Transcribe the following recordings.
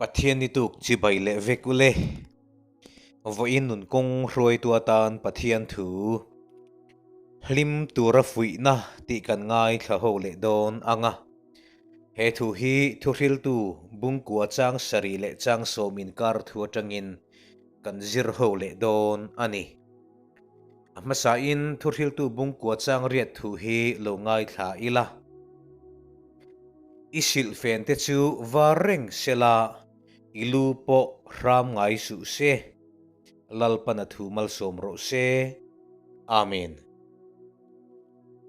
Pathian ni tuk chibai leh vek ule. Vawiin nun kawng hruaitu atan Pathian thu hlim tura fuihna tih kan ngaithla ho leh dawn ang a. He thu hi thuhriltu Bungkua chang sarih leh chang sawm inkar thu atangin kan zir ho leh dawn a ni. A hmasain thuhriltu Bungkua chang riat thu hi lo ngaithla ila. I silhfen te chu var reng sela, i lu pawh hram ngai suh se. Lalpan a thu malsawm rawh se. Amen.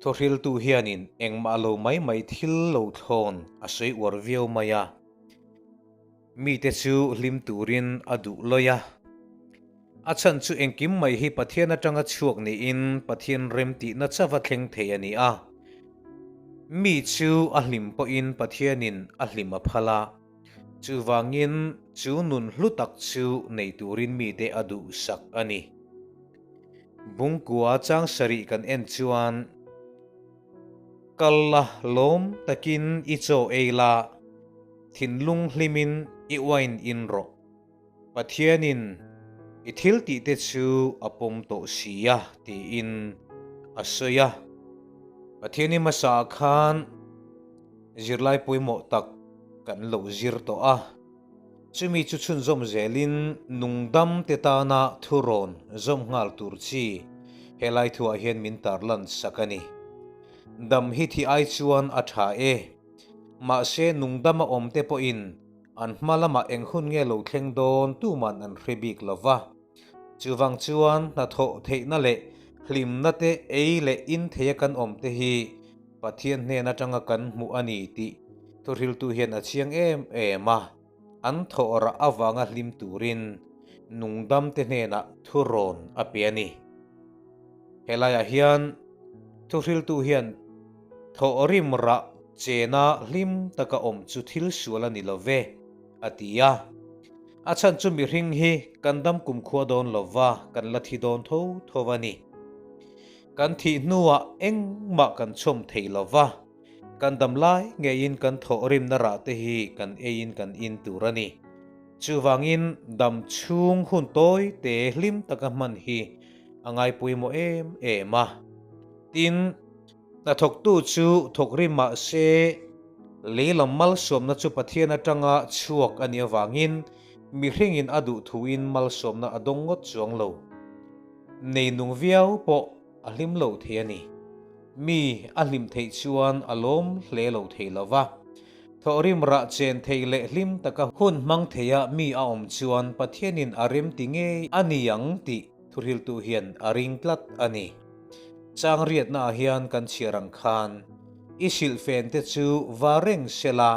Thawhriltu hianin engmah lo mai mai thil lo thlawn a sawi uar viau mai a. Mite chu hlim turin a duh lawi a. A chhan chu engkim mai hi Pathian atanga chhuak niin Pathian remtihna chauha thleng thei a ni a. Mi chu a hlim pawhin Pathianin a hlim a phal a. Chuvangin chu nun hlu tak chu nei turin mite a duhsak a ni. Bungkua chang sarih kan en chuan kal la lawm takin i chaw ei la, thinlung hlimin i wine in rawh. Pathianin i thil tih te chu a pawm tawh si a tiin a sawi a. Pathian i hmasa ah khan zirlai pawimawh tak kan lo zir tawh a. Chumi chu chhunzawm zelin nungdam te tana thurawn zawm nghal tur chi helai thuah hian min tarlan sak a ni. Dam hi thi ai chuan a tha e. Mahse nungdama awm te pawhin an hma lamah eng hun nge lo thleng dawn tuman an hre bik lo va. Chuvang chuan hnathawh theihna leh hlimna te ei leh in theia kan awm te hi Pathian hnen atanga kan hmuh a ni tih thuhriltu hian a chiang em em a, an thawh rah avanga hlim turin nungdamte hnenah thurawn a pe a ni. Helaiah hian thuhriltu hian thawh rim rah chena hlim taka awm chu thil sual a ni lo ve, a ti a. A chhan chu mihring hi kan dam kumkhua dawn lova kan la thi dawn tho tho a ni. Kan thih hnuah engmah kan chhawm thei lo va, kan dam lai ngeiin kan thawhrimna rah te hi kan eiin kan in tur a ni. Chuvangin dam chhung hun tawi te hlim taka hman hi a ngaipawimawh em em a. Tin, hnathawktu chu thawkrim mah se lei lam malsawmna chu Pathian atanga chhuak a nih avangin mihringin a duh thuin malsawmna a dawng ngawt chuang lo. Nei nung viau pawh a hlim lo thei a ni. Mi a hlim theih chuan a lawm hle lo thei lo va. Thawhrim rah chen thei leh hlim taka hun hmang theia mi a awm chuan Pathianin a rem ti ngei a ni ang tih thuhriltu hian a ring tlat a ni. Chang riatnaah hian kan chhiar ang khan i silhfen te chu va reng sela,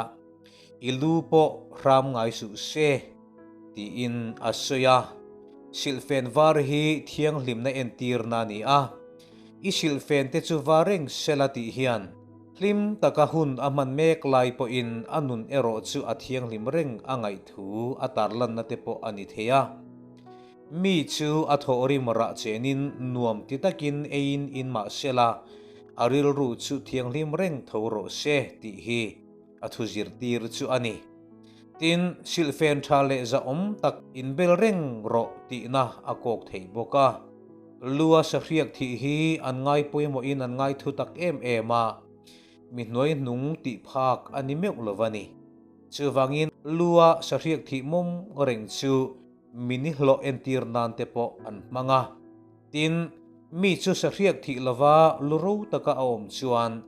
i lu pawh hram ngai suh se. Tiin a sawi a. Silhfen var hi thianghlimna entirna a ni a. I silhfen te chu va reng sela tih hian hlim taka hun a hman mek lai pawhin a nun erawh chu a thianghlim reng a ngaih thu a tarlanna te pawh a ni thei a. Mi chu a thawhrim rah chenin nuam ti takin eiin in mah sela a rilru chu thianghlim reng tho rawh se tih hi a thu zirtir chu a ni. Tin, silhfen tha leh zahawm tak inbel reng rawh tihna a kawk thei bawk a. Lua sahriak thih hi an ngai pawimawhin an ngai thu tak em em a, mi hnuai hnung tih phak a ni meuh lo va ni. Chuvangin lua sahriak thih mawm reng chu mi nihlawh entir nan te pawh an hmang a. Tin, mi chu sahriak thih lova lu ro taka a awm chuan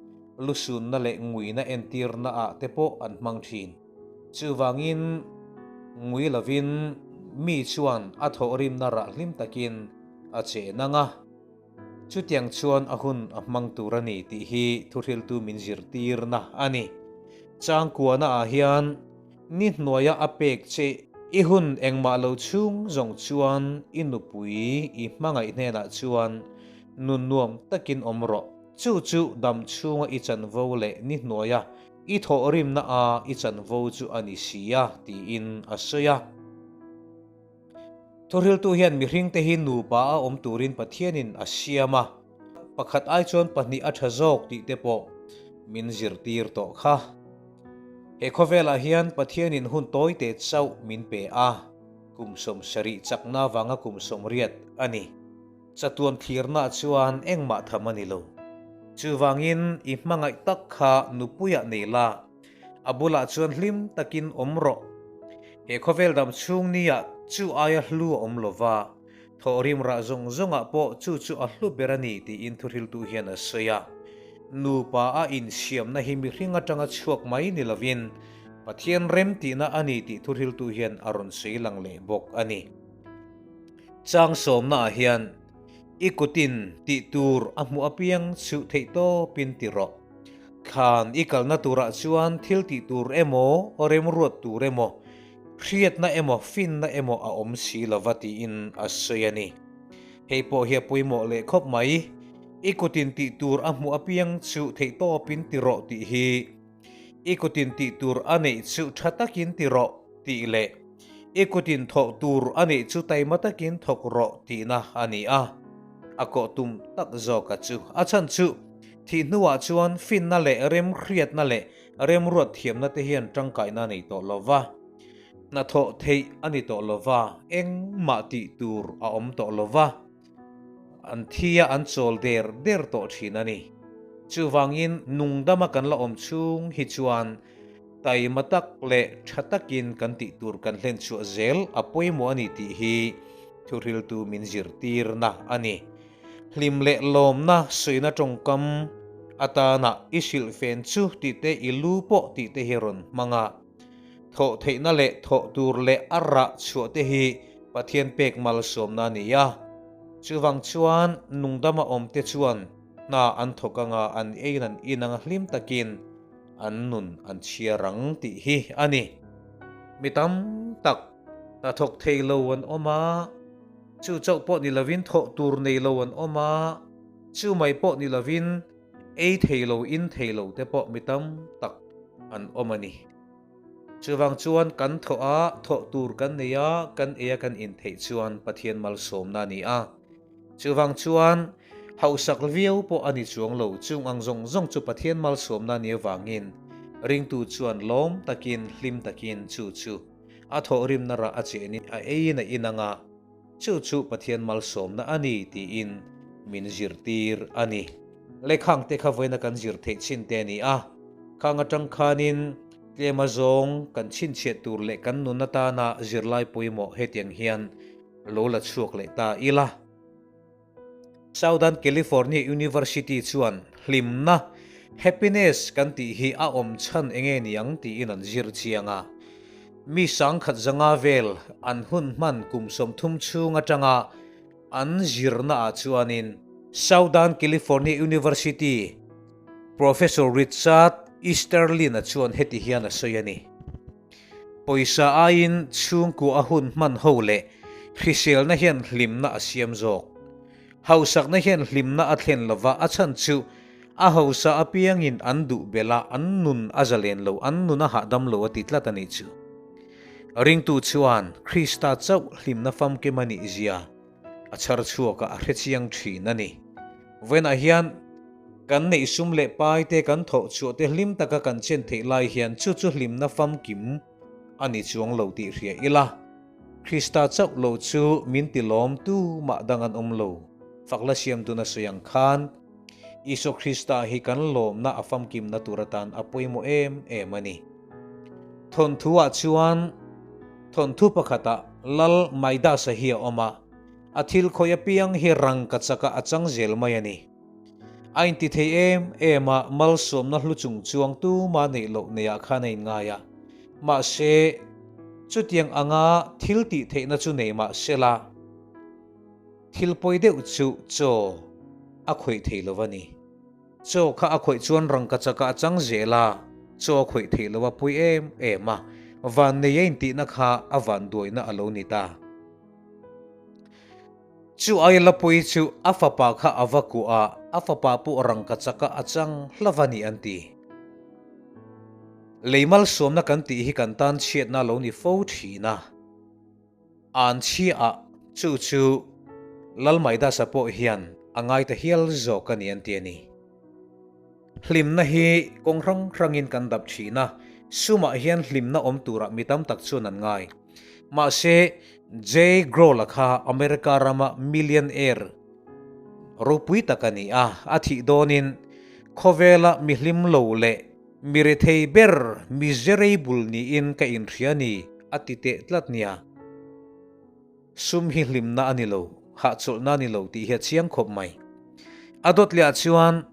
lusunna leh nguina entirna ah te pawh an hmang thin. Chuvangin, ngui lovin mi chuan a thawhrimna rah hlim takin a che nang a. Chutiang chuan a hun a hmang tur a ni tih hi thuhriltu min zirtirna a ni. Changkuana ah hian Ni hnuaia a pek che i hun engmah lo chhung zawng chuan i nupui i hmangaih hnenah chuan nun nuam takin awm rawh. Chu chu dam chhunga i chanvo leh ni hnuaia i thawhrimna a i chanvo chu a ni si a, tiin a sawi a. Thuhriltu hian mihringte hi nupa a awm turin Pathianin a siam a, pakhat ai chuan pahnih a tha zawk tih te pawh min zirtir tawh kha. He khawvelah hian Pathianin hun tawi te chauh min pe a, kum 70 chakna vanga kum 80 a ni. Chatuan thlirna chuan engmah tham a ni lo. Chuvangin i hmangaih tak kha nupuiah nei la, a bulah chuan hlim takin awm rawh. He khawvel dam chhung nia chu aia hlu a awm lo va, thawhrim rah zawng zawngah pawh chu chu a hlu ber a ni tiin thuhriltu hian a sawi a. Nupa a insiamna hi mihring atanga chhuak mai ni lovin Pathian remtihna a ni tih thuhriltu hian a rawn sawi lang leh bawk a ni. Chang sawmnaah hian i kutin tih tur a hmuh apiang chhuh theih tawpin ti rawh. Thlan i kalna turah chuan thil tih tur emaw, remruat tur emaw, hriatna emaw, finna emaw a awm si lova tiin a sawi a ni. Hei pawh hi a pawimawh leh khawp mai. I kutin tih tur a hmuh apiang chhuh theih tawpin ti rawh tih hi i kutin tih tur a neih chu tha takin ti rawh tih leh i kutin thawh tur a neih chu taima takin thawk rawh tihna a ni a. A kawh tum tak zawka chu a chhan chu thih hnuah chuan finna leh remhriatna leh remruat thiamna te hian tangkaina nei tawh lo va, hnathawh theih a ni tawh lo va, engmah tih tur a awm tawh lo va. An thi a an chawl der der tawh thin a ni. Chuvangin nungdama kan la awm chhung hi chuan taima tak leh tha takin kan tih tur kan hlen chhuah zel a pawimawh a ni tih hi thuhriltu min zirtirna a ni. Hlim leh lawmna sawina tawngkam atana i hrilhfen chu tih te i lu pawh tih te hi rawn hmang a. Thawh theihna leh thawh tur leh a rah chhuah te hi Pathian pek malsawmna a ni a. Chuvang chuan nungdama awm te chuan hna an thawk anga an eiin an in anga hlim takin an nun an chhiar ang tih hi a ni. Mi tam tak hna thawk thei lo an awm a, chu chauh pawh ni lovin thawh tur nei lo an awm a, chu mai pawh ni lovin ei thei lo in thei lo te pawh mi tam tak an awm a ni. Chuvang chuan kan thawh a, thawh tur kan nei a, kan ei a kan in theih chuan Pathian malsawmna a ni a. Chuvang chuan hausak viau pawh a ni chuang lo, chung ang zawng zawng chu Pathian malsawmna a nih avangin ringtu chuan lawm takin hlim takin chu chu a thawhrimna rah a chenin a eiin a in anga, Chu chu Pathian malsawmna a ni tiin min zirtir a ni. Lehkhang te kha vawiina kan zir theih chin te a ni a, khang atang khanin tlema zawng kan chhinchhiat tur leh kan nun atana zirlai pawimawh hetiang hian lo la chhuak leh ta ila. Southern California University chuan hlimna, happiness, kan tih hi a awm chhan enge niang tiin an zir chiang a. Mi sangkhat zanga vel an hun hman kum 30 chhung atanga an zirna ah chuanin Southern California University Professor Richard Easterlin-a chuan heti hian a sawi a ni. Pawisa aiin chhungkua a hun hman ho leh hriselna hian hlimna a siam zawk. Hausakna hian hlimna a thlen lova a chhan chu a hausa apiangin an duh belh a, an nun a zalen lo, an nun a hahdam lo a ti tlat a nih chu. Ringtu chuan Krista chauh hlimna famkim a nih zia a chhar chhuak a, a hrechiang thin a ni. Vawiinah hian kan neih sum leh pai te kan thawh chhuah te hlim taka kan chen theih lai hian chu chu hlimna famkim a ni chuang lo tih hria ila. Krista chauh lo chu min ti lawm tu mah dang an awm lo. Fakla siam tuna sawi ang khan Isua Krista hi kan lawmna a famkimna tur atan a pawimawh em em a ni. Thawnthu ah chuan thawnthu pakhatah Lal Maidasa hi a awm a, a thil khawih apiang hi rangka chakah a chang zel mai a ni. A inti thei em em a, malsawmna hlu chung chuang tuma neih loh neiah khan a inngai a. Mahse, chutiang anga thil tih theihna chu nei mah sela, thil pawi deuh chu chaw a khawih thei lo a ni. Chaw kha a khawih chuan rangka chakah a chang zel a, chaw a khawih theih lo a pawi em em a, vannei a intihna kha a vanduaina a lo ni ta. Chu ai Lapuii chu a fapa kha a va kuah a, a fapa pawh rangka chakah a chang hlauh a ni an ti. Lei malsawmna kan tih hi kan tan chhiatna a lo ni fo thin a. An chhiah chu chu Lalmaidasa pawh hian a ngai ta hial zawk a ni an ti a ni. Hlimna hi kawng hrang hrangin kan dap thin a, Sumah hian hlimna awm turah mi tam tak chuan an ngai. Mahse, Jay Grohl-a kha America rama millionaire ropui tak a ni a, a thih dawnin khawvela mi hlim lo leh mi rethei ber miserable niin ka inhria ni a ti teh tlat nia. Sum hi hlimna a ni lo, hahchawlhna a ni lo tih hi a chiang khawp mai. A dawt lehah chuan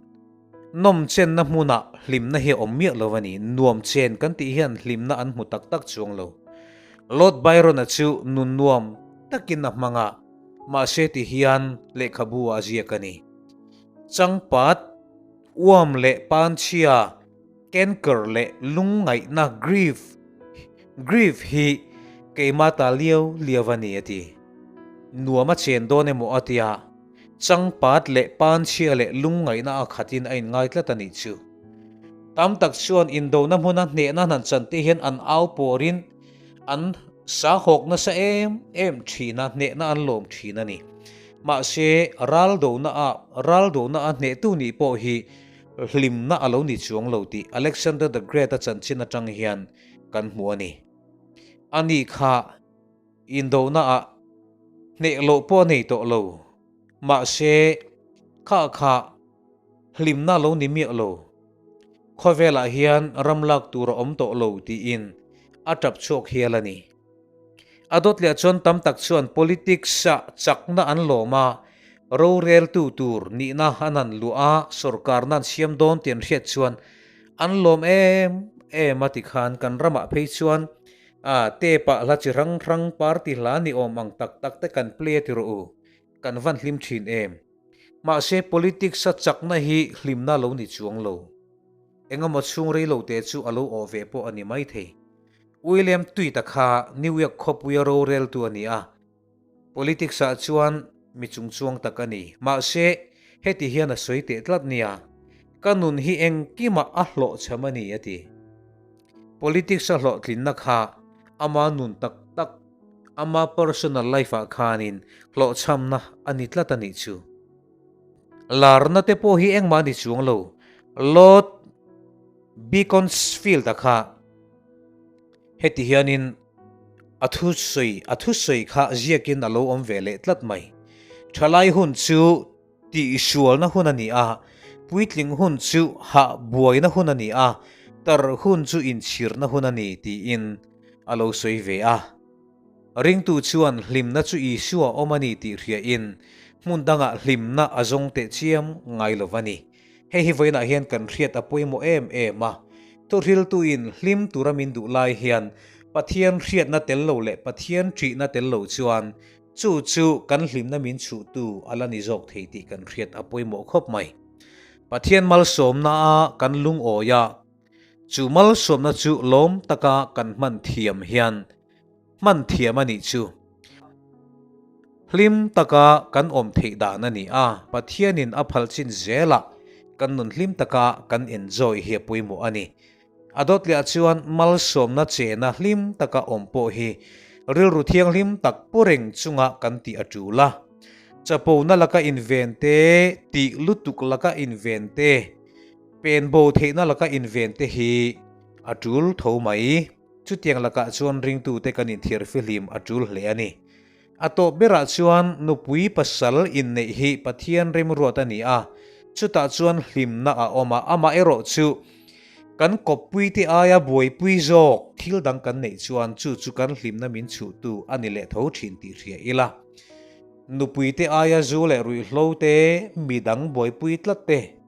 nawm chenna hmunah hlimna hi a awm miah lo a ni. Nuam chen kan tih hian hlimna an hmu tak tak chuang lo. Lord Byron-a chu nun nuam takin a hmang a, mahse ti hian lehkhabu ah a ziak a ni. Changpat, uam leh panchhia, Canker leh lungngaihna grief grief hi keimah ta liau liau a ni a ti. Nuam a chen dawn emaw a tia, changpat leh panchhia leh lungngaihna a khatin a inngai tlat a nih chu. Tam tak chuan indona hmuna hnehna hnan chan te hian an au pawrin an sahawk nasa em em thin a, hnehna an lawm thin a ni. Mahse, raldona a raldona a hnehtu nih pawh hi Hlimna a lo ni chuang lo tih Alexander the Great a chanchin atang hian kan hmu a ni. Ani kha indona ah hneh loh pawh a nei tawh lo. Mahse, kha kha hlimna a lo ni miah lo. Khawvelah hian ram lak tur a awm tawh lo tiin a tap chhuak hial a ni. A dawt leh chuan tam tak chuan politics ah chakna an lawm a, roreltu tur nihna an han luah a, sorkarna an siam dawn tih an hriat chuan an lawm em em a tikhan kan ramah phei chuan a tape ah hla chi hrang hrang party hla ni awm ang tak tak te kan play a ti rawh u, kan van hlim thin em. Mahse politics a chakna hi hlimna lo ni chuang lo. Engemaw chhung rei lo te chu a lo awh ve pawh a ni maithei. William Tweet-a kha New York khawpuia roreltu a ni a, politics-ah chuan mi chungchuang tak a ni. Mahse, heti hian a sawi teh tlat nia, Ka nun hi engkimah a hlawhchham a ni, a ti. Politics-a hlawhtlinna kha ama nun tak tak, ama personal life-ah khanin hlawhchhamna a ni tlat a nih chu. Larna te pawh hi engmah a ni chuang lo. Lord Beaconsfield-a kha heti hianin a thusawi a thusawi kha ziakin a lo awm ve leh tlat mai. Thalai hun chu tihsualna hun a ni a, puitling hun chu hah buaina hun a ni a, tar hun chu inchhirna hun a ni tiin a lo sawi ve a. Ringtu chuan hlimna chu Isua awm a ni tih hriain hmun dangah hlimna a zawng teh chiam ngai lo va ni. Hei hi vawiinah hian kan hriat a pawimawh em em a. Thuhriltuin hlim tura min duh lai hian Pathian hriatna tel lo leh Pathian ṭihna tel lo chuan chu chu kan hlimna min chhuhtu a la ni zawk thei tih kan hriat a pawimawh khawp mai. Pathian malsawmna a kan lungawi a, chu malsawmna chu lawm taka kan hman thiam hian hman thiam a nih chu. Hlim taka kan awm theih dan a ni a, Pathianin a phal chin zelah kan nun hlim taka kan enjoy hi a pawimawh a ni. A dawt leh ah chuan malsawmna chena hlim taka awm pawh hi rilru thianghlim tak pu reng chunga kan tih a tul a. Chapona laka inven te, tih lutuk laka inven te, pen bo theihna laka inven te hi a tul tho mai. Chutiang lakah chuan ringtute kan inthiar fihlim a tul hle a ni. A tawp berah chuan nupui pasal inneih hi Pathian remruat a ni a, chutah chuan hlimna a awm a, amaherawh chu kan kawppuite aia buaipui zawk thil dang kan neih chuan chu chu kan hlimna min chhuhtu a ni leh tho thin tih hria ila. Nupuite aia zu leh ruihhlo te, midang buaipui tlat te,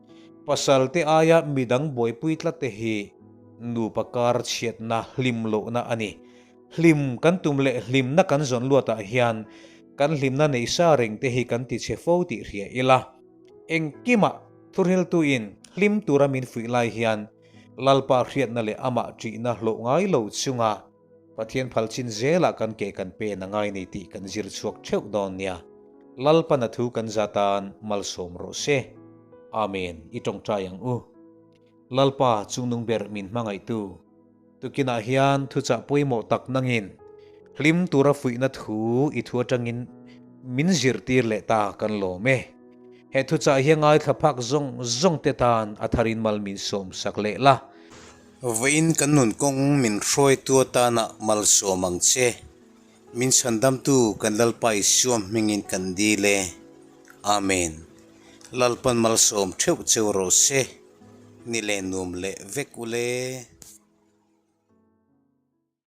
Pasalte aia midang buaipui tlatte hi nupa kar chhiatna hlim lohna a ni. Hlim kan tum leh hlimna kan zawn luatah hian kan hlimna neih sa reng te hi kan ti chhe fo tih hria ila. Engkimah thuhriltuin hlim tura min fuih lai hian Lalpa hriatna leh amah ṭihna hlawh ngai lo chunga Pathian phal chin zelah kan ke kan pen a ngai nei tih kan zir chhuak theuh dawn nia. Lalpan a thu kan za tan malsawm rawh se. Amen. I tawngtai ang u. Lalpa chungnung ber min hmangaihtu. Tukinah hian thuchah pawimawh tak nangin hlim tura fuihna thu i thu atangin min zirtir leh ta kan lawm e. He thuchah hi a ngaithla phak zawng zawng te tan a tharin mal min sawm sak leh la. Vawiin kan nun kawng min hruaitu atana malsawm ang che. Min chhandamtu kan Lalpa Isua hmingin kan dil e. Amen. Lalpan malsawm theuh cheu rawh se. Ni leh nuam leh vek ule.